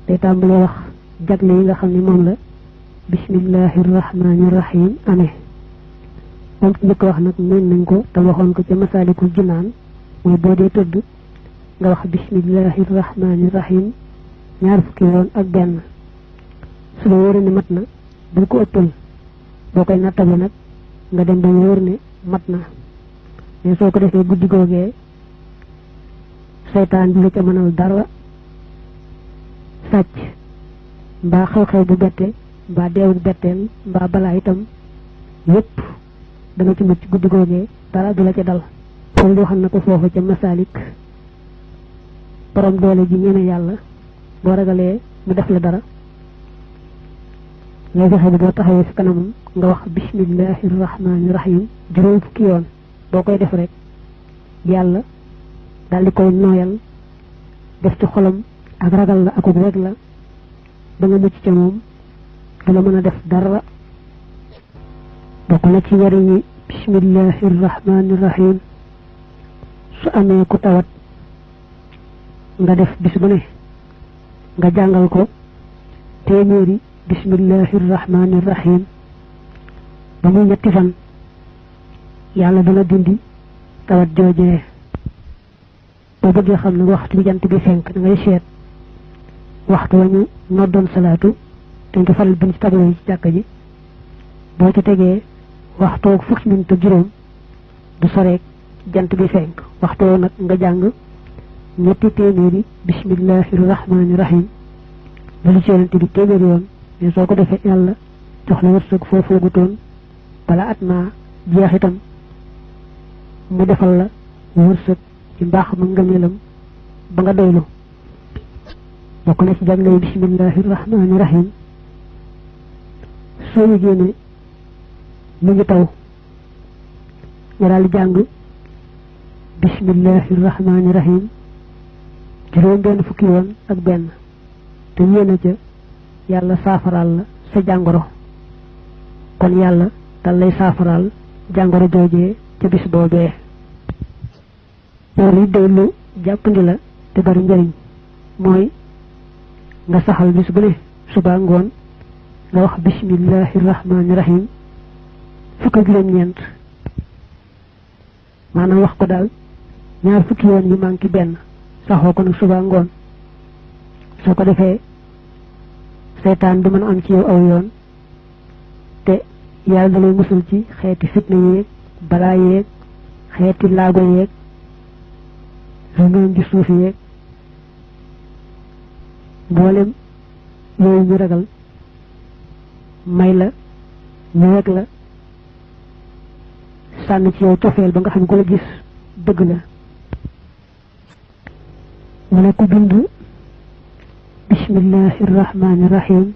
day tàmbalee wax jagle yi nga xam ne moom la bismillahi rahmaani rahim amee moom ci njëkk wax nag mën nañ ko te waxoon ko ca Masaalikul Jinaan mooy boo dee tëdd nga wax bismillahi rahmaani rahim ñaar fukki yoon ak benn su la wóoree ne mat na bul ko ëppal boo koy nattale nag nga dem ba wóor ne mat na mais soo ko defee guddi googee seytaan bi la ca mënal dara sàcc mbaa xew-xew bu bette mbaa deewu betteel mbaa balaa itam yépp danga ci mucc guddi googee dara du la ca dal kon li waxal na ko foofu ca Masaalik borom doole ji ñeme yàlla boo ragalee mu def la dara ngay fexe bi boo taxawee ci kanamam nga wax bismillahi rahmaani rahim juróom fukki yoon boo koy def rek yàlla daal di koy nooyal def ci xolam ak ragal la akuk weg la ba nga mucc ca moom du la mën a def dara bokk na ci njariñi bismillahi rahmaani rahim su amee ku tawat nga def bis bu ne nga jàngal ko téeméeri bismillahi rahmaani rahim ba muy ñetti fan yàlla dana dindi tawat joojee boo bëggee xam ne waxtu bi jant bi fenk da ngay seet waxtu wa ñu noddoon salaatu te nga faral bind ci tableau yi ci jàkka ji boo ci tegee waxtoo fukki minute ak juróom du soreek jant bi fenk waxtoo nag nga jàng ñetti téeméeri bismillahi rahmaani rahim lu ci yonent bi téeméeri yoon mais soo ko defee yàlla jox la wërsëg foo foogutoon bala at maa jeex itam mu defal la wërsëg ci mbaax ma ngëneelam ba nga doylu bokk na ci jàngale bismillahi rahmaani rahim soo yëgee ne mu ngi taw nga daal di jàng bismillahi rahmaani rahim juróom benn fukki yoon ak benn te yéena ca yàlla saafaraal la sa jàngoro kon yàlla dal lay saafaraal jàngoro joojee ca bis boobee loolu it day lu jàppandi la te bari njëriñ mooy nga saxal bis bu ne suba ngoon nga wax bismillahi rahmaani rahim fukk ak juróom-ñeent maanaam wax ko daal ñaar fukki yoon yu manqué benn saxoo ko nag suba ngoon soo ko defee seytaan du mën a am ci yow aw yoon te yàlla da lay musul ci xeeti fitna yeeg balaa yeeg xeeti laago yeeg ngeen di suuf yeeg mboolem yooyu ñu ragal may la ñu weg la sànni ci yow cofeel ba nga xam ko la gis dëgg la mu ne ku bind bismillahi rahmaani rahim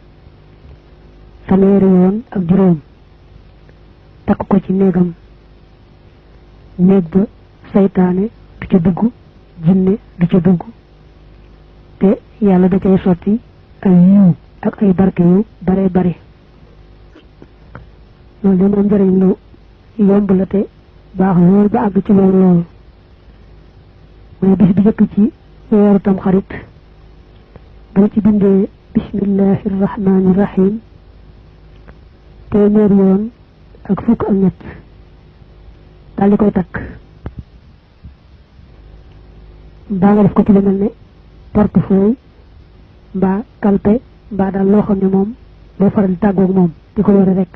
fanweeri yoon ak juróom takk ko ci néegam néeg ba saytaane du ca dugg jinne du ca dugg te yàlla da cay sotti ay yiw ak ay barke yu bare bare loolu de moom njëriñ lu yomb la te baax lool ba àgg ci loolu lool mooy bis bi jëkk ci weeru tam xarit boo ci bindee bismillahi rahmaani rahim téeméer yoon ak fukk ak ñett daal di koy takk mbaa nga def ko ci lu mel ne portefeuille mbaa kalpe mbaa daal loo xam ne moom doo faral di tàggoog moom di ko yore rek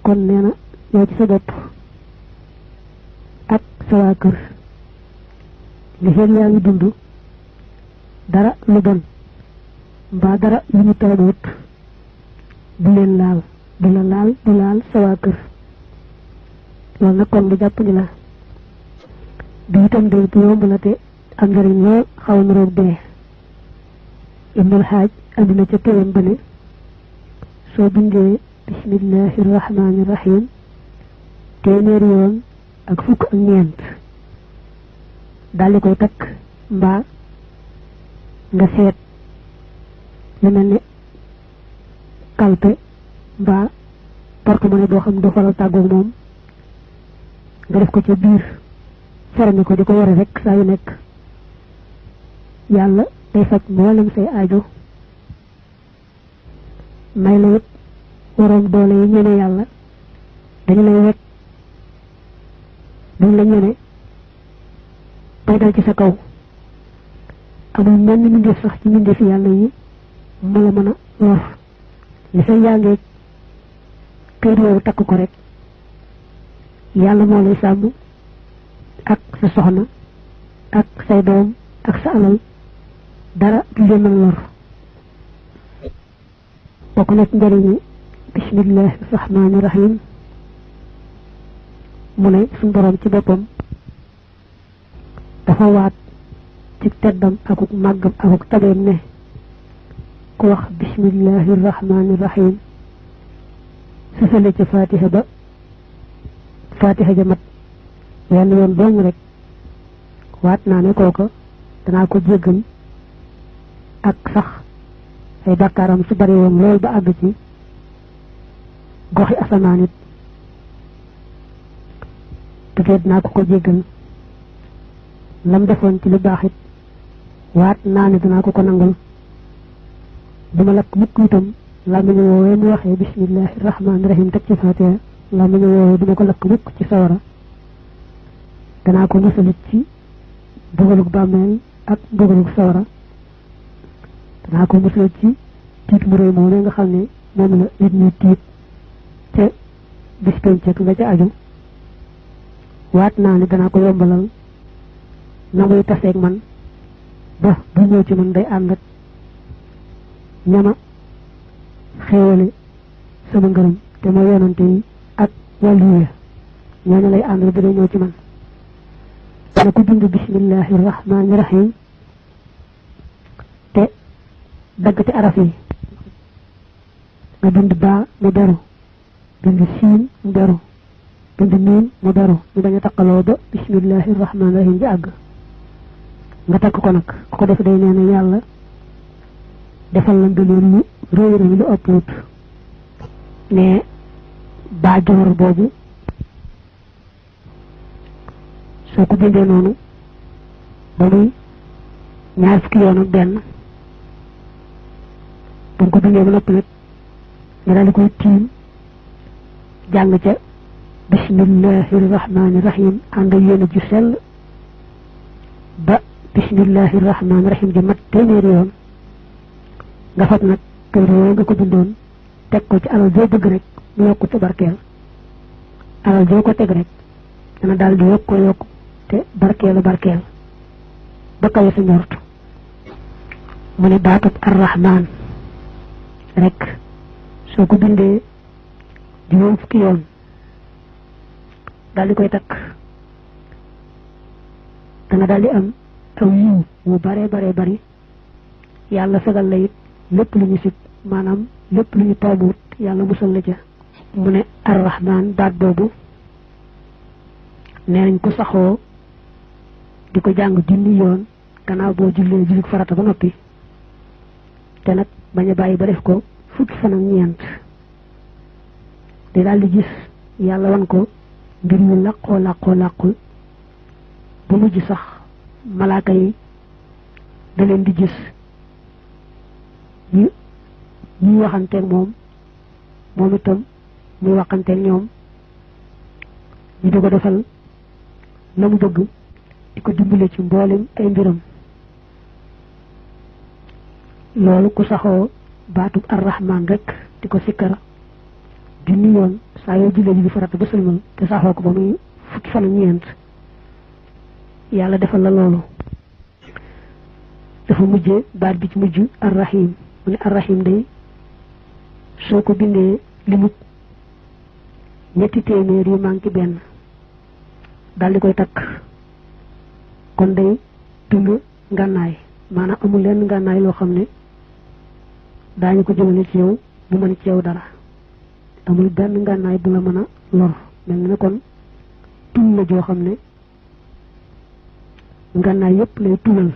kon nee na yow ci sa bopp ak sa waa kër li xel yaa ngi dund dara lu bon mbaa dara lu ñu tawut du leen laal du la laal du laal sa waa kër loolu nag kon lu jàpp ni la bi itam day bu yomb la te am njëriñ lool xaw na roog dee Ibnul Haaj andi na ca téeram ba ne soo bindee bismillahi rahmaani rahim téeméeri yoon ak fukk ak ñeent daal di koy takk mbaa nga seet lu mel ne kalpe mbaa porte-monnaie boo xam ne doo faral tàggoog moom nga def ko ca biir ferme ko di ko yore rek saa yu nekk yàlla day faj mboolem say aajo may la it waroom doole yi ñene yàlla dañu lay wekk duñ la ñene bay dal ci sa kaw amul menn mbindeef sax ci mbindeefi yàlla yi mu la mën a lor li say yàngee këyit woowu takk ko rek yàlla moo lay sàmm ak sa soxna ak say doom ak sa alal dara du leen mën lor bokk na ci njëriñi bismillahi rahmaani rahim mu ne suñu borom ci boppam dafa waat ci teddam akuk màggam akuk tabeem ne ku wax bismillahi rahmaani rahim sësale ca fatiha ba fatiha ja mat wenn yoon dong rek waat naa ne kooka danaa ko jéggal ak sax ay bakkaaram su bari woon lool ba àgg ci goxi asamaan it te dinaa ko jéggal lam defoon ci lu baax it waat naa ne dinaa ko nangul duma lakk mukk itam làmmiñu woowee mu waxee bismillahi rahmaani rahim teg ci fatiha làmmiñu woowee duma ko lakk mukk ci sawara danaa ko musalit ci mbugalug bàmmeel ak mbugalug sawara danaa ko musalit ci tiit mu rëy moom nga xam ne moom la nit ñi tiit te bis pencek nga ca aju waat naa ne danaa ko yombalal na muy taseeg man ba bu ñëw ci man day ànd ak ñama xéewale sama ngërëm te mooy yonante yi ak wàllu ya ñooñu lay àndal bu dee ñëw ci man dana ko bind bismillahi rahmaani rahim te dagg ci araf yi nga bind baa mu beru bind siin mu beru bind miin mu beru ñu bañ a taqaloo ba bismillahi rahmaani rahim ji àgg nga takk ko nag ku ko def day nee na yàlla defal la ngëneel lu rëy rëy lu ëpp wut ne baa joor boobu soo ko bindee noonu ba muy ñaar fukki yoon ak benn ba nga ko bindee ba noppi nag nga daal di koy tiim jàng ca bismillahi rahmaani rahim ànd ak yéen ju sell ba bismillahi rahmaani rahim ji mat téeméeri yoon nga fat nag kër yooyu nga ko bindoon teg ko ci alal joo bëgg rek mu yokku ci barkeel alal joo ko teg rek dana daal di yokk te barkeelu barkeel ba kawe sa njort mu ne baatub arrahman rek soo ko bindee juróom fukki yoon daal di koy takk danga daal di am aw yiw wu bare bari yàlla fegal la it lépp lu ñu sib maanaam lépp lu ñu taabuut yàlla musal la ca mu ne arrahman baat boobu nee nañ ko saxoo di ko jàng junni yoon gannaaw boo jullee jullit farata ba noppi te nag bañ a bàyyi ba def ko fukki fan ak ñeent di daal di gis yàlla wan ko mbir yu làqul ba mujj sax malaaka yi da leen di gis ñuy waxanteeg moom itam muy waxanteeg ñoom ñu di ko defal la mu bëgg di ko dimbale ci mboolem ay mbiram loolu ku saxoo baatub arrahman rek di ko sikkar junni yoon saa yoo jullee ji farata ba sëlmal te saxoo ko ba muy fukki fan ak ñeent yàlla defal la loolu dafa mujjee baat bi ci mujj arrahim mu ne arrahim day soo ko bindee limut ñetti téeméer yu manqué benn daal di koy takk kon day tund ngànnaay maanaam amul lenn ngànnaay loo xam ne daañu ko jëmale ci yow bu mën ci yow dara amul benn ngànnaay bu la mën a lor mel na kon tul la joo xam ne ngànnaay yépp lay tulal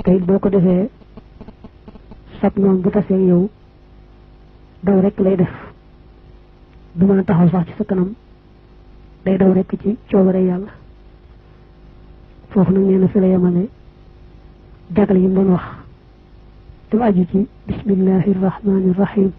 te it boo ko defee sab noonu bu tasee yow daw rek lay def du mën a taxaw sax ci sa kanam day daw rek ci coobare yàlla foofu nag nee na fi la yemale jagal yi doon wax te aju ci bismillahir rahmanir rahim